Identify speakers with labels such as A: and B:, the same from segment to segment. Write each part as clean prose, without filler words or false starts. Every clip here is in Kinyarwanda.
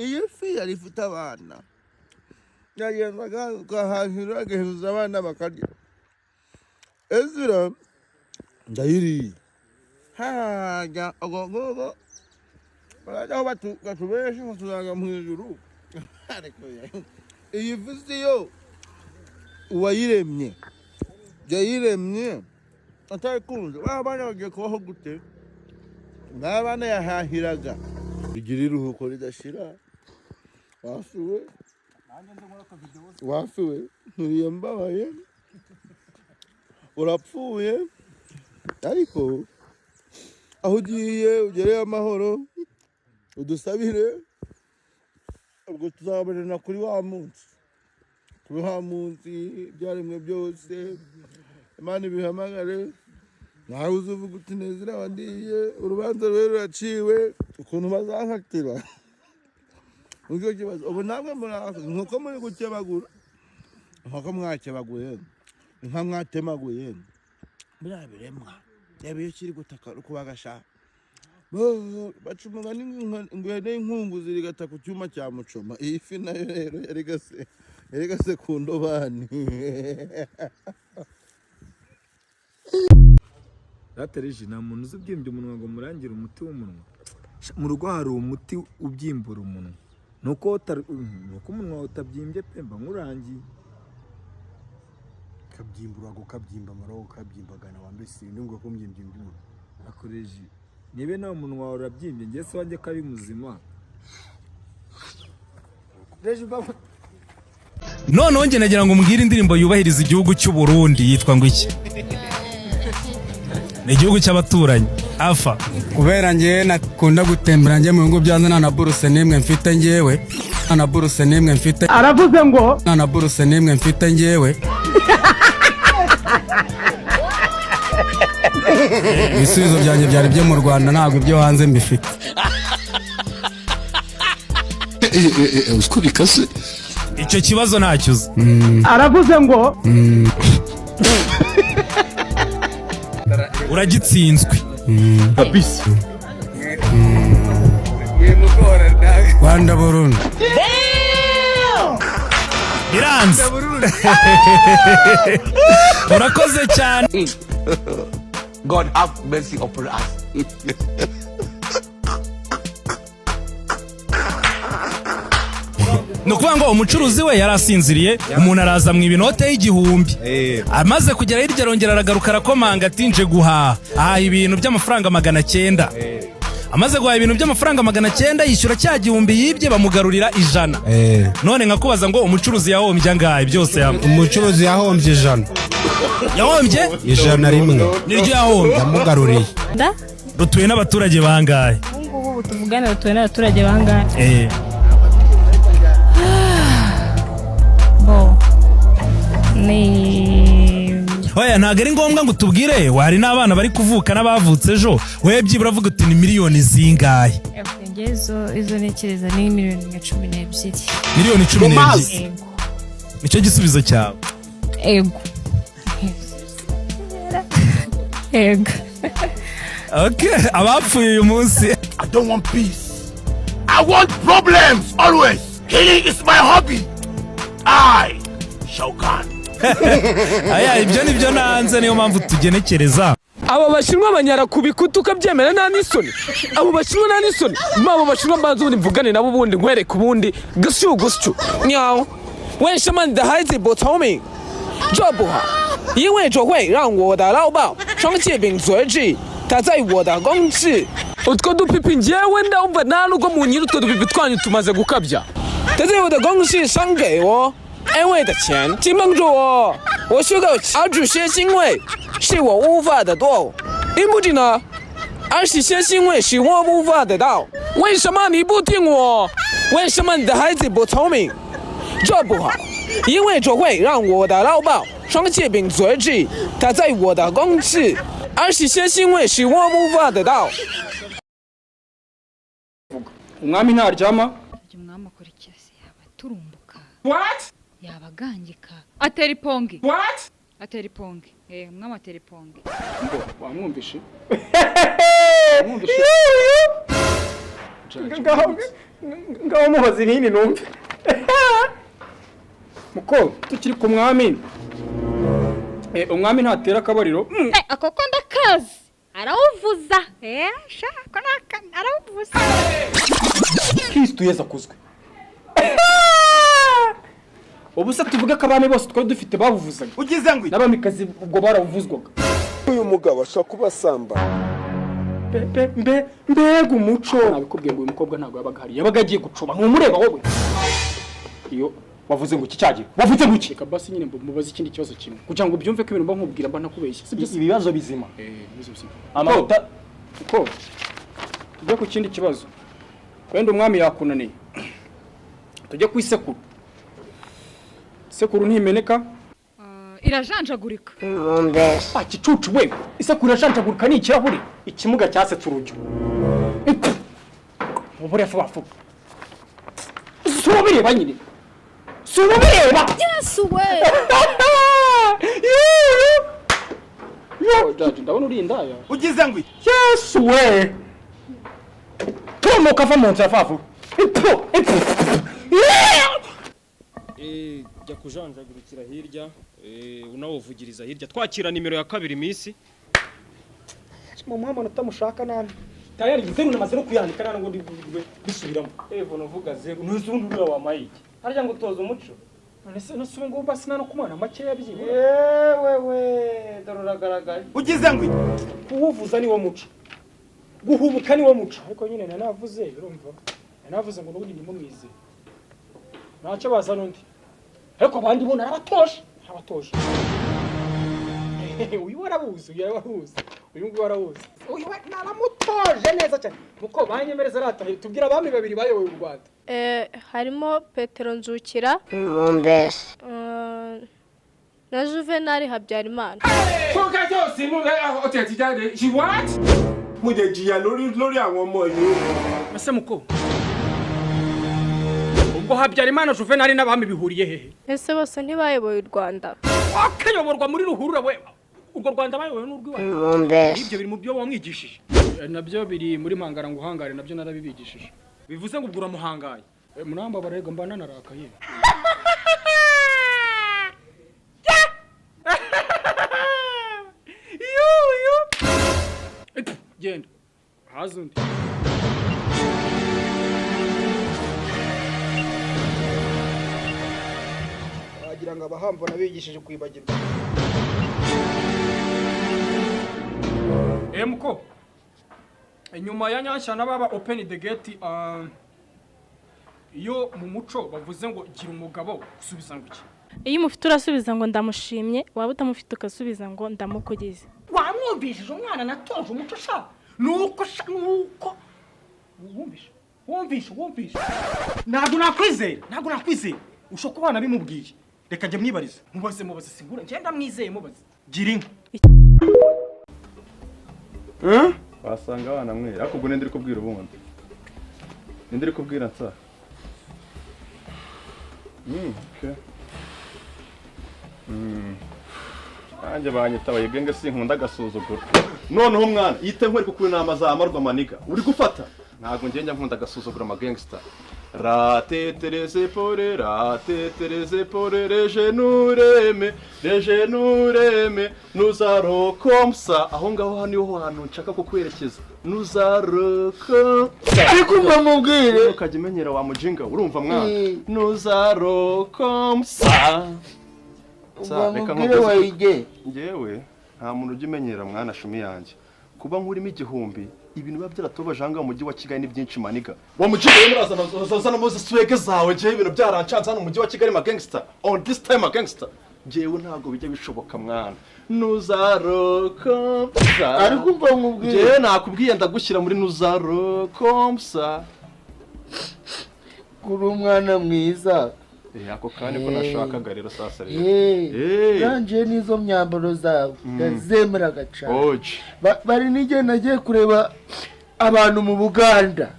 A: Iyi fi yari ifite abana, yagendaga ukahahira, agahereza abana bakarya. Ezira ndayiriye hajya ogogogo barajya aho batubeshe ngo tuzaga mu ijuru. Ariko iyi fi si yo uwayiremye yayiremye atayikunze. Ba bana bagiye kubaho gute? Ba bana yahahiraga. Bigira iruhuko ridashira. Wafiwe, wafiwe, nturiye mbabaye, urapfuye, ariko aho ugiye ugereyo amahoro, udusabire. Ubwo tuzabonana kuri wa munsi, kuri wa munsi ibyaremwe byose Imana ibihamagare. Nawe uzuvuga uti: "Nezira wandiye urubanza rwe ruraciwe." Ukuntu bazankatira nicyo kibazo. Ubu namwe muraza inkoko muri gukebagura, inkoko mwakebaguye, inka mwatemaguye, biriya biremwa reba iyo kiri gutaka uko bagasha baca umugani ngo ihene y'inkunguzi rigata ku cyuma cya mucoma. Iyi fi nayo rero yarigase ku ndobani.
B: Ratereje, nta muntu uzi ubyimbye umunwa ngo murangire umuti w'umunwa. Sha, mu rugo hari umuti ubyimbura umunwa, nuko umunwa wawe utabyimbye pe, mba nkurangiye.
C: Kabyimbura ukabyimba amaraho ukabyimbagana wambese nubwo ko mbyimbye umunwa.
B: Akoreje nibe nawe umunwa wawe urabyimbye, njye se wanjye ko ari muzima. Reji baba.
D: Noneho njye nagira ngo umbwire indirimbo yubahiriza igihugu cy'u Burundi yitwa ngo iki? Ni igihugu cy'abaturanyi afa.
E: Kubera njyewe nakunda gutembera, njye mu bihugu byanze, nta na buruse n'imwe mfite njyewe, nta na buruse n'imwe mfite.
F: Aravuze ngo
E: Nta na buruse n'imwe mfite njyewe. Ibisubizo byanjye byari ibyo mu Rwanda, ntabwo ibyo hanze mbifite.
G: Uko bikase.
D: Icyo kibazo ntacyo uzi.
F: Aravuze ngo
D: Uragitsinzwe.
E: Rwanda, Burundi.
D: Biranze, urakoze cyane.
H: God have mercy upon us.
D: Ni ukuvuga ngo umucuruzi we yari asinziriye, umuntu araza mu inote y'1000. Amaze kugera hirya arongera aragaruka, arakomanga ati: "Nje guhaha." Ahaha ibintu by'amafaranga 900. Amaze guhaha ibintu by'amafaranga 900, yishyura cya gihumbi yibye, bamugarurira 100. None nkakubaza ngo umucuruzi yahombye angahe byose hamwe?
E: Umucuruzi yahombye 100.
D: Yahombye
E: 101.
D: Niryo yahombye.
E: Yamugaruriye.
I: Da.
D: Rutuye n'abaturage bangahe?
I: Ubu ngubu ubu tuvugana rutuwe n'abaturage bangahe? Bo ni
D: Oya, ntabwo ari ngombwa ngo utubwire. Wari n'abana bari kuvuka n'abavutse ejo, wowe byibura avuga uti: "Ni miliyoni zingahe?"
I: Njye izo ntekereza ni miliyoni nka 12.
D: Miliyoni 12?
I: Ego.
D: Nicyo gisubizo cyawe?
I: Ego, ego.
D: Okay, abapfuye uyu munsi.
H: I don't want peace. I want problems always. Killing is my hobby. I, Shao Kahn.
D: Aya, ibyo nibyo nanze, niyo mpamvu tugenekereza.
F: Abo bashinwa banyara ku bikuta ukabyemera, nta n'isoni. Abo bashinwa nta n'isoni. Ma abo bashinwa mbanza ubundi mvugane nabo, ubundi nkwereke, ubundi gusyu gusyu nyawo. 为什么你的孩子不聪明？这不好，因为这会让我的老板生气并阻止他在我的公司。Utwo dupipi njyewe ndumva nta nubwo munyira utwo dupipi twanyu tumaze gukabya。他在我的公司赏给我安慰的钱，请帮助我，我需要而这些行为是我无法得到。你不知呢？而这些行为是我无法得到。为什么你不听我？为什么你的孩子不聪明？这不好，因为这会让我的老板生气并阻止他在我的公司。而这些行为是我无法得到。
J: Umwami ntaryama.
K: Umwami akora iki se? Yaba aturumbuka, yaba agangika, atera ipongi, atera ipongi. Umwami atera ipongi.
J: Wamwumvishe, wamwumvishe. Ngaho ngaho mubaza ibindi numve. Muko tukiri ku mwami, umwami ntatera akabariro.
K: Ako ko ndakazi, arawuvuza. Sha ko naka arawuvuza.
J: Kristo Yesu akuzwe. Ubu se tuvuge ko abami bose twari dufite babuvuzaga?
H: Ugize ngo
J: n'abamikazi ubwo barawuvuzwaga.
C: Uyu mugabo ashobora kuba asamba.
J: Pe mbe mbega umuco! Nabikubwiye ngo uyu mukobwa ntabwo yabaga ahari, yabaga agiye gucuba. Ntumureba wowe? Iyo wavuze ngo iki cyagiye, wavuze ngo iki? Reka basi nyine mubaze ikindi kibazo kimwe kugira ngo ubyumve ko ibintu mba nkubwira mba ntakubeshya, sibyo se?
L: Ibibazo bizima.
J: Ibibazo bizima.
L: Amanota.
J: Uko tujye ku kindi kibazo. Wenda umwami yakunaniye, tujye ku isekuru. Isekuru ntimeneka.
K: Irajanjagurika.
J: Ah, kicucu we! Isekuru irajanjagurika ni ikirahure.
L: Ikimuga cyasetse urujyo.
J: Ubure vuba vuba. Si ubireba nyine, si ubireba.
K: Yesu we!
J: Yo, Jaji, ndabona uri indaya.
H: Ugize ngo
J: Yesu we! Tumuka, va mu nzira vuba vuba. Ipfu ipfu.
M: Jya kujanjagurikira hirya, unawuvugiriza hirya. Twakira nimero ya 2 minsi.
J: Mu amanota mushaka nabi. Tayari zeru namaze no kuyandika, nta ngo ndi bisubiramo.
M: Evo uvuga zeru ntuzundi uriya wamaye iki? Harya ngo utoza umuco?
J: None se nose ubu ngubu basi nta no kumwana makeya byibura.
M: Yewe we, dore uragaragaye.
H: Ugize ngo
J: Kuwuvuza niwo muco, guhubuka niwo muco. Ariko nyine nanavuze, urumva, nanavuze ngo n'ubundi ndimumwize, ntacyo baza n'undi. Ariko abandi bo narabatoje, narabatoje. Uyu warabuzi, uyu warabuzi, uyu nguyu warabuzi, uyu we naramutoje neza cyane. Muko banyemereza aratahe, tubwira abami babiri bayoboye u Rwanda.
I: Harimo Petero Nzukira na Juvenal Habyarimana.
F: Fúnkẹ́ tó sínú ọtí ẹ̀ ti jáde. She what?
C: Mo jẹ jìyà lórí lórí àwọn ọmọ yìí o.
J: Ese muko, ubwo Habyarimana, Juvenal n'abami bihuriye hehe?
I: Ese bose ntibayoboye u Rwanda?
J: Wakayoborwa muri ruhurura we, urwo Rwanda bayobowe n'urw'iwacu. Ibyo biri mu byo wamwigishije? Nabyo biri muri mpangara ngo uhangare, nabyo narabibigishije.
L: Bivuze ngo ubwo uramuhangaye.
J: Muramba barega mba nanarakaye. Yuyu, genda haza undi.
N: Wagira ngo abahamba nabigishije kwibagirwa.
J: Muko, inyuma ya Nyanshya n'ababa open the gate, iyo mu muco bavuze ngo gira umugabo, usubiza ngo iki?
I: Iyo umufite urasubiza ngo ndamushimye, waba utamufite ugasubiza ngo ndamukugize.
J: Wamwumvishije umwana natoje umuco sha? Nuko sha, nuko wumvishe, wumvishe, wumvishe.
L: Ntabwo nakwizera, ntabwo nakwizera. Ushobora kuba wanabimubwiye. Reka njye mwibarize.
J: Mubaze, mubaze, singura ngenda mwizeye, mubaze.
L: Gira inka.
O: Wasanga abana mwe, ariko ubwo ninde uri kubwira ubundi? Ninde uri kubwira nsa? Okay. Nanjye banyita bayigenge, sinkunda agasuzuguro. Noneho mwana, yite nkwereka ukuntu inama zamarwa maniga. Uri gufata? Ntabwo njye njya nkunda agasuzuguro ama gangster. Ratetereze pore, ratetereze pore, rejenureme, rejenureme, nuzarokomsa. Aho ngaho niho hantu nshaka kukwerekeza. Nuzarokomsa.
A: Ariko umva mubwire.
O: Ukajya umenyera wa mujinga, urumva mwana? Nuzarokomsa.
A: Umva mubwire wayige.
O: Njyewe nta muntu ujya umenyera mwana, shumi yanjye. Kuba nkurimo 1000, ibintu biba byaratubaje ahangaha mu mujyi wa Kigali ni byinshi maniga. Wa mujyi rero murazana uzana muzi swege zawe, njyewe ibintu byarancanze hano mu mujyi wa Kigali ma gangster. On this time ma gangster. Njyewe ntabwo bijya bishoboka mwana. Nuzarokomsa.
A: Ariko umva nkubwire.
O: Njyewe nakubwiye ndagushyira muri nuzarokomsa.
A: Kuri umwana mwiza.
O: Ako kandi ko nashakaga rero sasa rero.
A: Nanje n'izo myambaro zawe ndazemeraga cyane.
O: Oje.
A: Bari n'igihe nagiye kureba abantu mu Buganda,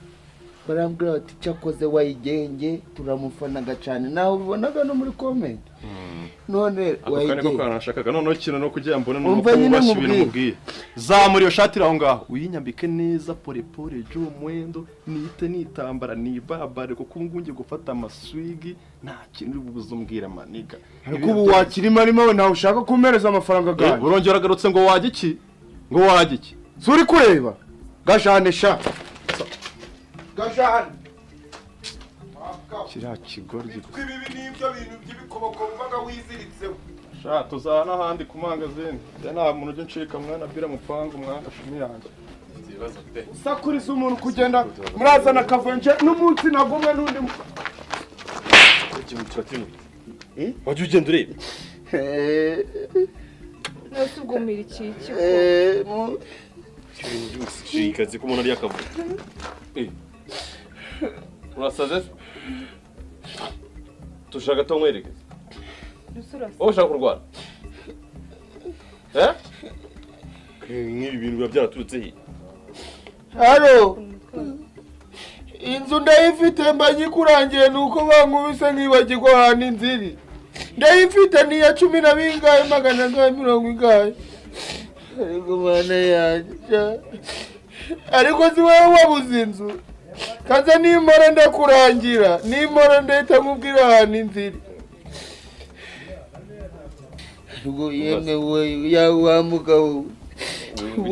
A: barambwira bati cyakoze wayigenge turamufanaga cyane, naho ubibonaga no muri comment. None
O: Ako kanya ko
A: wayigeye.
O: kanashakaga noneho ikintu no kugira mbone nuko
A: Umva nyine
O: wubashye ibintu
A: nkubwire.
O: mubwiye. Zamura iyo shati iri aho ngaho, uyinyambike neza pole pole, jo mwendo nite nitambara nibabare, kuko ubu ngubu ngiye gufata amaswigi, nta kintu uri buze umbwira, my nigga.
A: Ariko ubu wakirimo arimo we, ntawe ushaka kumpereza amafaranga ganjye.
O: Urongera agarutse ngo wajya iki? Ngo wajya iki?
A: Si uri kureba gajane sha, gajane.
O: Kiriya kigoryi gusa.
A: Ibi nibyo bintu by'ibikoboko mvaga wiziritseho.
O: Sha, tuzana n'ahandi ku mangazini. Njye nta muntu ujya uncika, mwana bira mupangu, mwana shumi yanjye. Ibibazo pe.
A: Usakuriza umuntu kugenda murazana akavunje n'umunsi nagumwe n'undi.
O: Ikintu kiratini. Wajya ugenda ureba.
K: Nose ubwo umira iki iki?
O: Ibintu by'ubushikazi ko umuntu ari akavuyo. Urasaze se? Tushaka to nkwerekeze. Wowe ushaka kurwara? Eh? Nk'ibi bintu biba byaraturutse he?
A: Haro, inzu ndayifite, mba nyikurangiye, ni uko bankubise nkibagirwa ahantu inzu iri. Ndayifite, ni iya cumi na bingahe, magana angahe, mirongo ingahe. Ariko mana yanjye sha. Ariko si wowe wabuze inzu? Kaza nimara ndakurangira, nimara ndahita nkubwira ahantu inzu iri. Ariko yemwe we, ya wa mugabo we.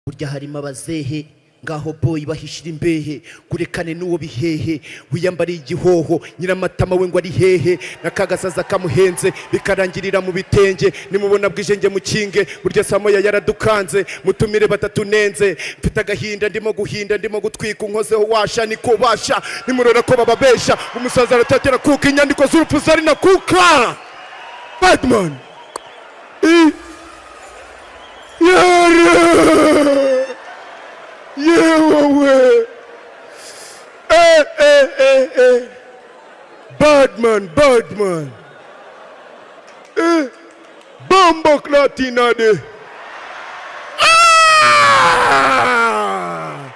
P: Burya harimo abazehe, ngaho boyi bahishira imbehe, kurekane n'uwo bihehe wiyambariye igihoho. Nyiramatama we ngo ari hehe? N'akagasaza kamuhenze bikarangirira mu bitenge. Nimubona bwije nge mukinge, burya saa moya yaradukanze. Mutumire batatunenze, mfite agahinda, ndimo guhinda, ndimo gutwika, unkozeho washa niko basha. Nimurora ko bababesha, umusaza aratatera kuka, inyandiko z'urupfu zari na kuka. Badman I Yere! Yewe! Eh, eh, eh, eh. Badman, Badman. Eh. Bombo Clatinade. Ah!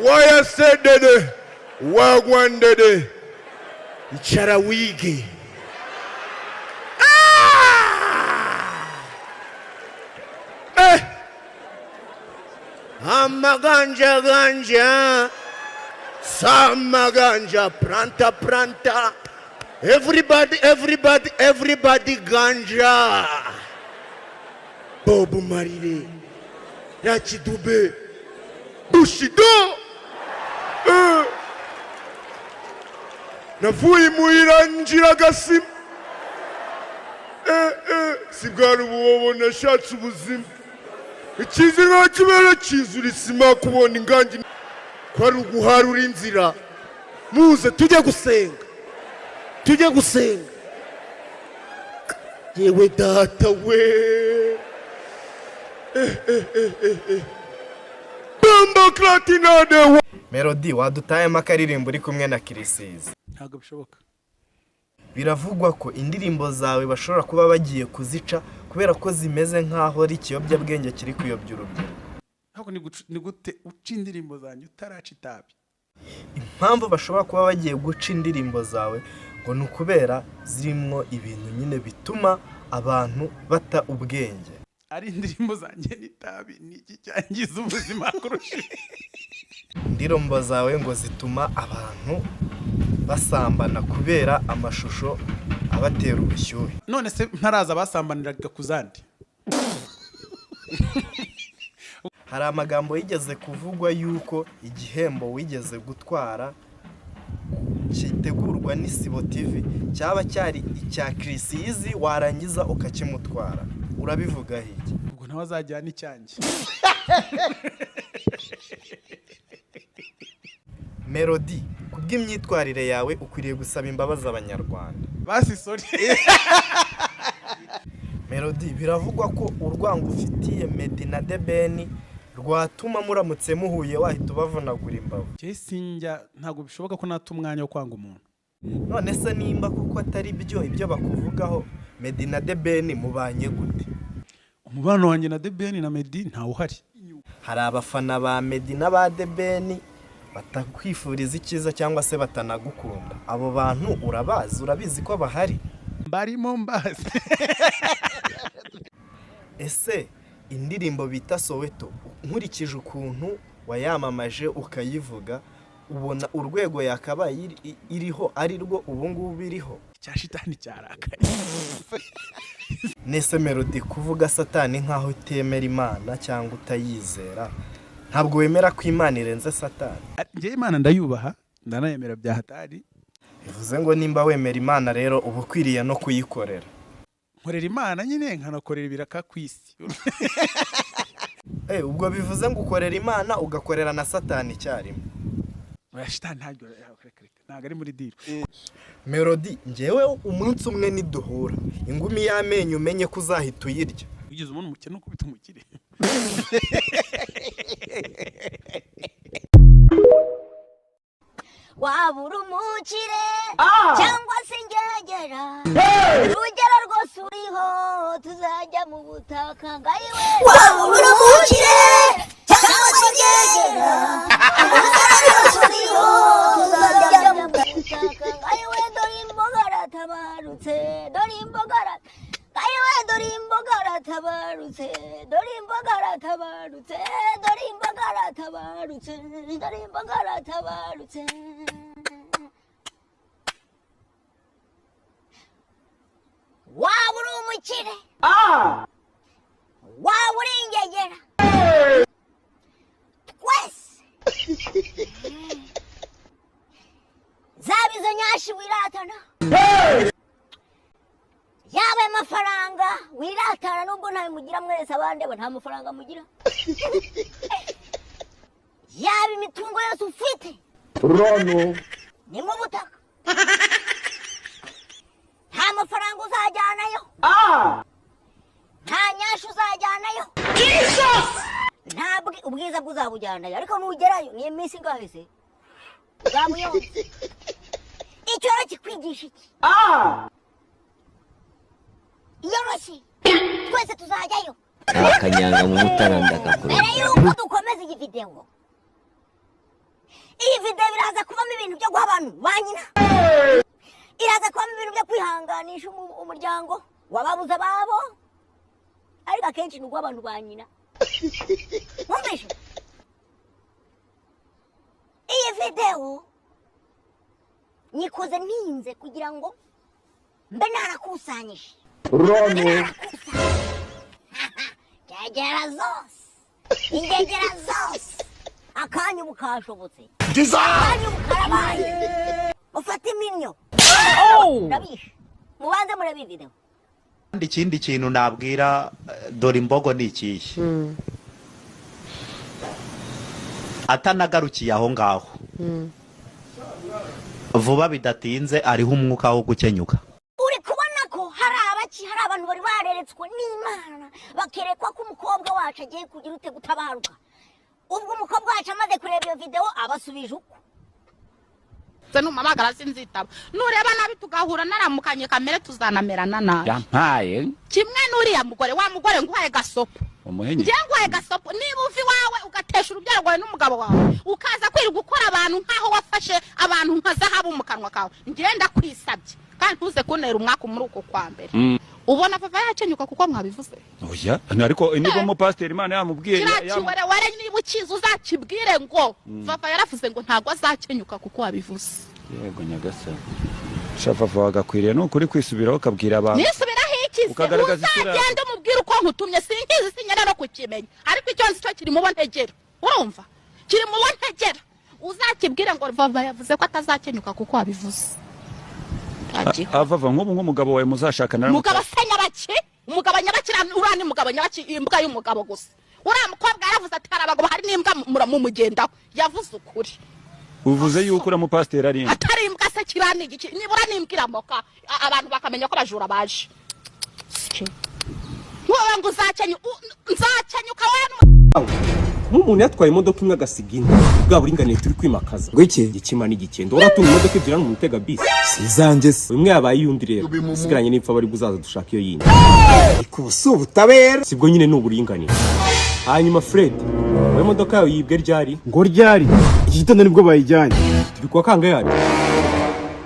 P: Why said dede? Wagwan dede. Icara wige. Ah! Eh! Amaganja ganja. Samaganja pranta pranta. Everybody, everybody, everybody ganja. Bob Marley. Lucky Dube. Bushido. Eh. Navuye imuhira ngira agasima. Eh, eh. Si bwari ububobo, nashatse ubuzima. Ikizi nka kibera kizura isima, kubona ingangi ko ari uguharura inzira. Muze tujye gusenga, tujye gusenga. Yewe data we. Eh, eh, eh, eh, eh. Bombo Clatinade.
Q: Melody, wadutayemo akaririmbo uri kumwe na Chriss Eazy?
J: Ntabwo bishoboka.
Q: Biravugwa ko indirimbo zawe bashobora kuba bagiye kuzica kubera ko zimeze nk'aho ari ikiyobyabwenge kiri kuyobya urubyiruko.
J: Ntabwo ni gute uca indirimbo zanjye utaraca itabi?
Q: Impamvu bashobora kuba bagiye guca indirimbo zawe ngo ni ukubera zirimo ibintu nyine bituma abantu bata ubwenge.
J: Ari indirimbo zanjye n'itabi, ni iki cyangiza ubuzima kurusha?
Q: Indirimbo zawe ngo zituma abantu basambana kubera amashusho abatera ubushyuhe.
J: None se ntaraza basambaniraga ku zandi?
Q: Hari amagambo yigeze kuvugwa yuko igihembo wigeze gutwara kitegurwa n'Isibo TV cyaba cyari icya Chriss Eazy, warangiza ukakimutwara. Urabivugaho iki?
J: Ubwo nawe azajyana icyanjye.
Q: Melody, kubw'imyitwarire yawe ukwiriye gusaba imbabazi abanyarwanda.
J: Basi sorry.
Q: Melody, biravugwa ko urwango ufitiye Meddy na The Ben rwatuma muramutse muhuye wahita ubavunagura imbavu.
J: Njye sinjya, ntabwo bishoboka ko nata umwanya wo kwanga umuntu.
Q: None se nimba kuko atari byo ibyo bakuvugaho, Meddy na The Ben mubanye gute?
J: Umubano wanjye na The Ben na Meddy ntawe uhari.
Q: Hari abafana ba Meddy n'aba The Ben Batakwifuriza icyiza cyangwa se batanagukunda. Abo bantu urabazi, urabizi ko bahari?
R: Mbarimo, mbazi.
Q: Ese indirimbo bita Soweto, nkurikije ukuntu wayamamaje ukayivuga, ubona urwego yakabaye iriho ari rwo ubu ngubu iriho?
R: Cya shitani cyarakaye.
Q: Nese Melody, kuvuga Satani nkaho utemera Imana cyangwa utayizera, ntabwo wemera ko Imana irenze Satani?
R: Njyewe Imana ndayubaha, ndanayemera bya hatari.
Q: Bivuze ngo nimba wemera Imana rero, uba ukwiriye no kuyikorera.
R: Nkorera Imana nyine, nkanakorera ibiraka ku isi.
Q: Ubwo bivuze ngo ukorera Imana ugakorera na Satani icyarimwe?
R: Oya, shitani ntabwo, ntabwo ari muri deal.
Q: Melody, njyewe umunsi umwe niduhura ingumi y'amenyo, umenye ko uzahita uyirya.
R: Wigeze ubona umukene ukubita umukire?
S: Waba uri umukire cyangwa se ingegera, urugero rwose uriho, tuzajya mu butaka ngayiwe. Waba uri umukire cyangwa se ingegera, urugero rwose uriho, tuzajya mu butaka ngayiwe. Dore imboga aratabarutse, dore imboga ngayiwe, dore imboga aratabarutse, dore imboga aratabarutse, dore imboga aratabarutse, dore imboga aratabarutse. Waba uri umukire, waba uri ingegera, twese zaba izo nyashi wiratana, yaba amafaranga wiratana, nubwo ntayo mugira mwese, abandi bo nta mafaranga mugira, yaba imitungo yose ufite
A: Rono.
S: Ni mu butaka, nta mafaranga uzajyanayo, nta nyashi uzajyanayo, nta ubwiza bwuzabujyanayo, ariko nugerayo niyo minsi ingahe se uzabuyonze. Icyo rero kikwigisha iki? Iyoroshye, twese tuzajyayo.
T: Akanyanga mu mutara ndakakuru.
S: Mbere yuko dukomeza iyi videwo, iyi videwo iraza kubamo ibintu byo guha abantu ba nyina, iraza kubamo ibintu byo kwihanganisha umuryango wababuze ababo, ariko akenshi ni uguha abantu ba nyina. Mwumvishe iyi videwo nyikoze ntinze kugira ngo mbe narakusanyije.
A: Rono.
S: Ingegera zose, ingegera zose, akanya ubu kashobotse, akanya ubu karabaye, mufate iminyo ndabishe, mubanze murebe iyi videwo.
U: Kandi ikindi kintu nabwira dore imbogo ni ikihe, atanagarukiye aho ngaho, vuba bidatinze ariho umwuka wo gukenyuka.
S: Uri kubona ko hari abaki, hari abantu bari bareretswe n'Imana, bakerekwa ko umukobwa wacu agiye kugira ute gutabaruka. Ubwo umukobwa wacu amaze kureba iyo videwo abasubije uko.
V: Se numamagara sinzitaba, nureba nabi tugahura naramukanye kamere tuzanamerana nabi.
W: Yampaye
V: kimwe n'uriya mugore, wa mugore nguhaye gasopo,
W: umuhenyi.
V: Njye nguhaye gasopo, niba uva iwawe ugatesha urubyaro rwawe n'umugabo wawe, ukaza kwirirwa ukora abantu nkaho wafashe abantu nka zahabu mu kanwa kawe, njye ndakwisabye kandi ntuze kuntera umwaka muri uko kwa mbere. Ubona papa yakenyuka kuko mwabivuze?
W: Oya, ariko niba umupasiteri Imana yamubwiye
V: kiriya kiwerewere, niba ukizi uzakibwire ngo papa yaravuze ngo ntabwo azakenyuka kuko wabivuze.
W: Yego nyagasani, shafafa wagakwiriye ni ukuri kwisubiraho ukabwira abantu.
V: Nisubiraho iki se?
W: Ukagaragaza isura yawe.
V: Uzagende umubwire uko nkutumye, sinkizi sinyara no kukimenya, ariko icyo nzi cyo kiri mu bo ntegera, urumva, kiri mu bo ntegera. Uzakibwire ngo papa yavuze ko atazakenyuka kuko wabivuze.
W: Avava nk'ubu nk'umugabo wawe muzashakana
V: Umugabo se nyabaki? Umugabo nyabaki uriya ni mugabo nyabaki, imbwa y'umugabo gusa. Uriya mukobwa yaravuze ati hari abagabo hari n'imbwa mumugendaho, yavuze ukuri.
W: Uvuze yuko uriya mupasiteri ari imbwa?
V: Atari imbwa se kiriya ni igiki? Nibura n'imbwa iramoka, abantu bakamenya ko abajura baje. Wowe ngo nzakenyuka wowe
X: Nk'umuntu yatwaye imodoka imwe agasiga indi, bwa buringanire turi kwimakaza ngo iki gikima n'igikendo, uratunga imodoka ebyiri hano mu mutega bisi
B: si izanjye se?
X: Imwe yabaye iy'undi rero isigaranye n'ipfa bari buzaza dushaka iyo yindi.
B: Ariko ubu si ubutabera.
X: Sibwo nyine ni uburinganire. Hanyuma Fred, Wowe imodoka yawe yibwe ryari?
C: Ngo ryari? Iki gitondo nibwo bayijyanye.
X: Turi kuwa kangahe hari?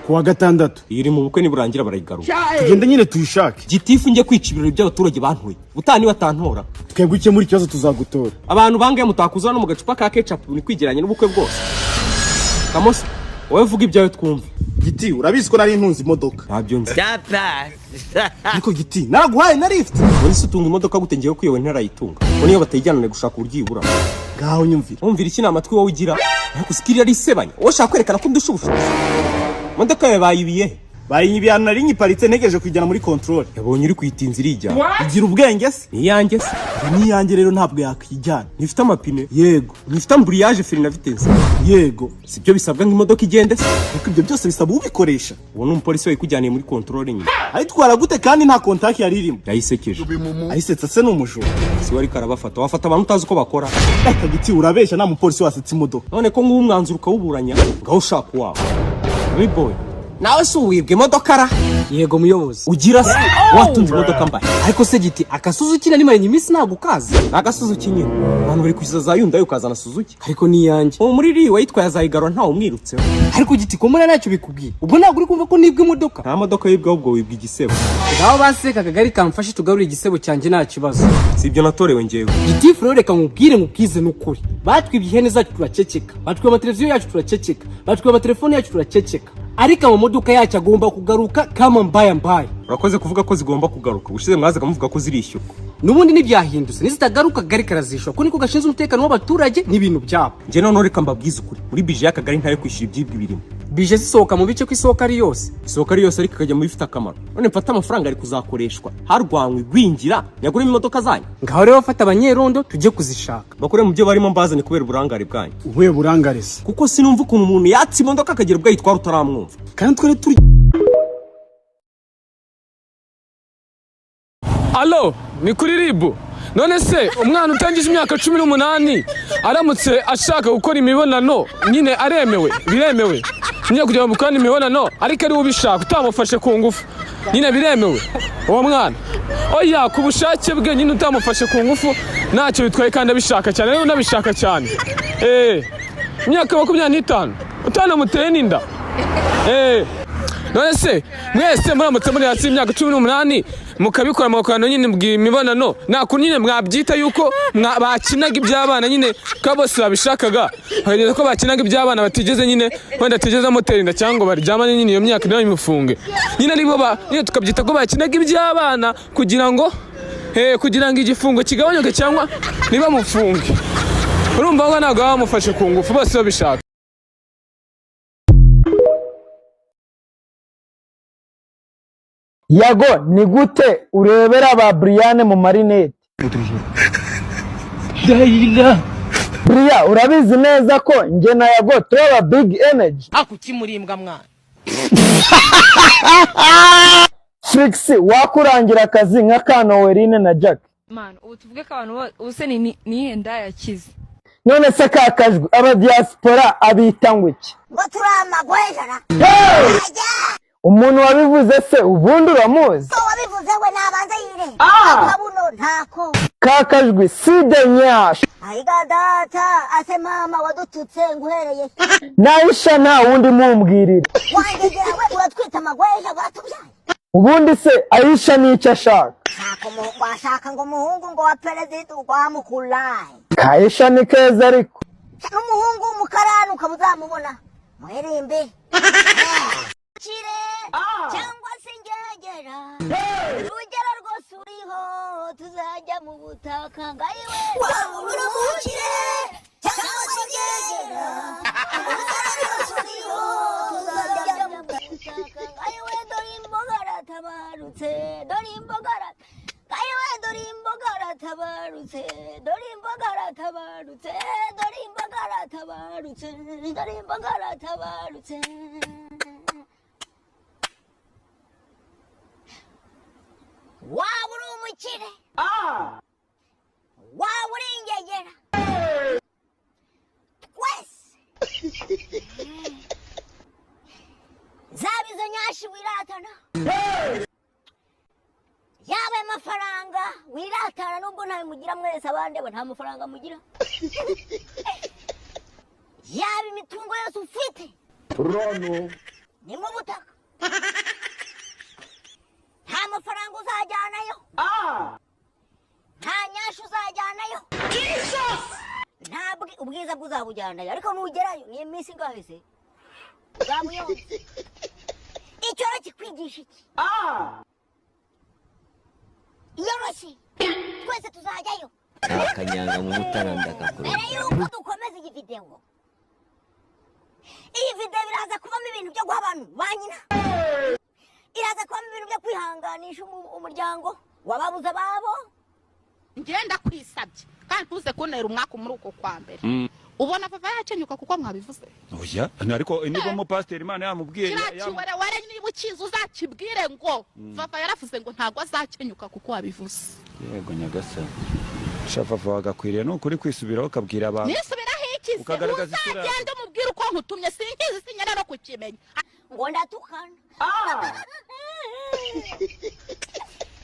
C: Kuwa gatandatu.
X: Iri mu bukwe niburangira barayigarura.
C: Tugende nyine tuyishake.
X: Gitifu njye kwica ibirori by'abaturage bantuye. Ubutaha niba atantora.
C: Twebwe ukemura ikibazo tuzagutora.
X: Abantu bangahe mutakuza no mu gacupa ka ketchup ni kwigeranya n'ubukwe bwose. Kamoso, wowe vuga ibyawe twumve.
C: Giti, urabizi ko nari ntunze imodoka.
X: Ntabyo nzi.
C: Ariko Giti, naraguhaye na lift.
X: Ubundi se utunga imodoka gute ngewe kuyowe ntarayitunga? Ngo niyo batayijyana nari gushaka uburyo uyibura.
C: Ngaho nyumvira.
X: Wumvira iki? Ni amatwi wowe ugira. Ariko sikiri yari isebanya. Wowe ushaka kwerekana ko ndusha ubushobozi. Imodoka yawe bayibiye he?
C: Bayinyibiye ahantu nari nyiparitse ntegereje kuyijyana muri control.
X: Yabonye uri kuyitinza irijyana.
C: Igira ubwenge se?
X: Ni iyanjye se?
C: Ni iyanjye rero ntabwo yakwijyana.
X: Ntifite amapine?
C: Yego.
X: Ntifite amburiyage, feri na vitesse?
C: Yego.
X: Si byo bisabwa ngo imodoka igende se?
C: Ariko ibyo byose bisaba ubikoresha.
X: Uwo ni umupolisi wayikujyaniye muri control nyine.
C: Ayitwara gute kandi nta kontaki yari irimo?
X: Yayisekeje.
C: Ayisetsa se ni umujura?
X: Si we ariko arabafata. Wafata abantu utazi uko bakora.
C: Reka Giti, urabeshya, nta mupolisi wasetse imodoka.
X: None ko nguwo umwanzuro ukawuburanya, ngaho ushaka uwawe. Boy. Nawe si uwibwe imodoka ra?
D: Yego muyobozi.
X: Ugira se watunze imodoka mbaye?
D: Ariko se Giti, akasuzuki nari maranye iminsi ntabwo ukazi.
X: Ni agasuzuki nyine. Abantu bari kwishyuza za Hyundai ukazana Suzuki.
D: Ariko ni iyanjye.
X: Uwo muri iriya wayitwaye azayigarura ntawe umwirutseho.
D: Ariko Giti, ko mbona ntacyo bikubwiye, ubwo ntabwo uri kumva ko nibwe imodoka?
X: Nta modoka yibwe, ahubwo wibwe igisebo.
D: Ngaho baseka akagari kamfashe tugarure igisebo cyanjye nta kibazo.
X: Si ibyo natorewe ngewe.
D: Gitifu rero reka nkubwire nkubwize n'ukuri. Batwibye ihene zacu turaceceka, batwibye amateleviziyo yacu turaceceka, batwibye amatelefone yacu turaceceka, ariko amamodoka yacu agomba kugaruka kama mbaya mbaya.
X: Urakoze kuvuga ko zigomba kugaruka. Ubushize mwazaga muvuga ko zirishyurwa.
D: N'ubundi ntibyahindutse, nizitagaruka akagari karazishyura kuko niko gashinzwe umutekano w'abaturage n'ibintu byabo.
X: Njye noneho reka mbabwize ukuri. Muri bije y'akagari ntayo kwishyura ibyibwe birimo.
D: Bije zisohoka mu bice ko isohoka ari yose.
X: Isohoka ari yose ariko ikajya mu bifite akamaro. None mfate amafaranga ari kuzakoreshwa harwanywa igwingira nyaguremo imodoka zanyu?
D: Ngaho rero fata abanyerondo tujye kuzishaka.
X: Bakure mu byo barimo mbazane kubera uburangare bwanyu.
C: Ubuhe burangare se?
X: Kuko sinumva ukuntu umuntu yatse imodoka akagera ubwo ayitwara utaramwumva.
C: Kandi twari turi.
F: Alo, ni kuri ribu. None se umwana utangije imyaka 18 aramutse ashaka gukora imibonano nyine aremewe? Biremewe nyine kugira ngo mukorane imibonano ariko ari we ubishaka utamufashe ku ngufu, nyine biremewe uwo mwana? Oya, ku bushake bwe nyine utamufashe ku ngufu ntacyo bitwaye kandi abishaka cyane, rero unabishaka cyane. Imyaka 25 utanamuteye n'inda. None se mwese muramutse muri hasi y'imyaka 18 mukabikora mugakorana nyine imibonano, nta kuntu nyine mwabyita yuko bakinaga iby'abana nyine ko bose babishakaga, bakageza ko bakinaga iby'abana batigeze nyine wenda atigeze amutera inda cyangwa ngo baryamane nyine iyo myaka nayo imufunge nyine, nibo nyine tukabyita ko bakinaga iby'abana kugira ngo kugira ngo igifungo kigabanyuke cyangwa ntibamufunge. Urumva ko ntabwo baba bamufashe ku ngufu bose babishaka.
E: Yago, ni gute urebera ba Brian mu marinete? Bria, urabizi neza ko njye na Yago turaba big energy.
G: Akuki muri imbwa mwana.
E: Trix, wakurangira akazi nka ka Noeline na Jack.
K: Man, ubu tuvuge ko abantu bose ubu se ni nihe ndayakize?
E: None se ka kajwi aba diaspora abita ngo iki?
S: Ngo turi amagwejana.
E: Umuntu wabivuze se ubundi uramuzi?
S: Ko wabivuze we nabanza yireba akabuno ntako.
E: Ka kajwi side nyash.
S: Ayiga data, ase mama wadututse nguhereye.
E: Naisha nta wundi mumbwirira.
S: Wangegera we, uratwita amagweja watubyaye.
E: Ubundi se Aisha nicyo ashaka?
S: Shaka washaka ngo umuhungu ngo wa perezida rwamukurahe.
E: Kaisha ni keza ariko.
S: N'umuhungu w'umukarani ukaba uzamubona muherimbe kire cyangwa se ngegera urugero rwose uriho tuzajya mu butaka ngayiwe. Waba uri umukire cyangwa se ngegera urugero rwose uriho tuzajya mu butaka ngayiwe. Dore imboga aratabarutse, dore imboga ngayiwe, dore imboga aratabarutse, dore imboga aratabarutse, dore imboga aratabarutse, dore imboga aratabarutse. Waba uri umukire, waba uri ingegera, twese zaba izo nyashi wiratana, yaba amafaranga wiratana, nubwo ntayo mugira mwese, abandi bo nta mafaranga mugira. Yaba imitungo yose ufite
A: Rono
S: ni mu butaka, nta mafaranga uzajyanayo, nta nyasha uzajyanayo, nta ubwiza bwuzabujyanayo, ariko nugerayo niyo minsi ingahe se uzabuyonze. Icyoro kikwigisha iki? Iyoroshye, twese tuzajyayo.
T: Akanyanga mu mutara ndakakuroga.
S: Mbere yuko dukomeza iyi videwo, iyi videwo iraza kubamo ibintu byo guha abantu ba nyina, iraza kubamo ibintu byo kwihanganisha umuryango wababuze ababo.
V: Ngenda kwisabye kandi ntuze kuntera umwaka muri uko kwa mbere. Ubona papa yakenyuka kuko mwabivuze.
W: Oya, ariko niba umupasiteri Imana yamubwiye
V: kiriya kiwerewere niba ukizi uzakibwire ngo papa yaravuze ngo ntabwo azakenyuka kuko wabivuze.
W: Yego nyagasani. Shafafa wagakwiriye ni ukuri kwisubiraho ukabwira abantu.
V: Nisubiraho iki se?
W: Ukagaragaza isura yawe.
V: Uzagenda umubwire uko nkutumye, sinkizi sinyana no kukimenya.
S: Ngo ndatukana,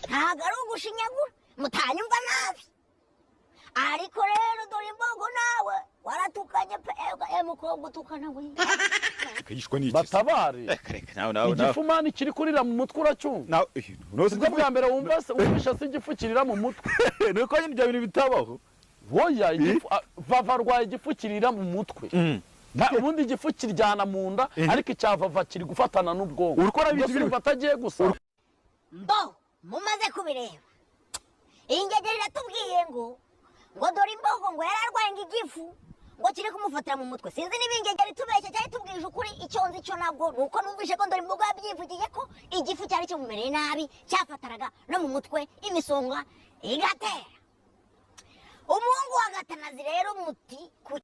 S: ntabwo ari ugushinyagura, mutanyumva nabi, ariko rero dore imbogo nawe waratukanye pe. Mukobwa utukana we.
G: Batabare. Igifu mani kiri kurira mu mutwe uracyumva? Ubwo bwa mbere wumva se wumvisha se igifu kirira mu mutwe?
B: Nuko nyine ibyo bintu bitabaho.
G: Woya igifu vava arwaye igifu kirira mu mutwe. Ubundi igifu kiryana mu nda, ariko icya vava kiri gufatana n'ubwonko.
B: Urukora
G: Ubwo urumva atagiye gusa.
S: Mbo mumaze kubireba, iyi ngegera iratubwiye ngo dore imbogo ngo yari arwaye ngo igifu ngo kiri kumufatira mu mutwe. Sinzi niba ingegera itubeshya cyangwa itubwije ukuri, icyo nzi cyo nabwo ni uko numvise ko dore imbogo yabyivugiye ko igifu cyari kimumereye nabi, cyafatanaga no mu mutwe, imisonga igatera. Umuhungu wa Gatanazi rero muti ku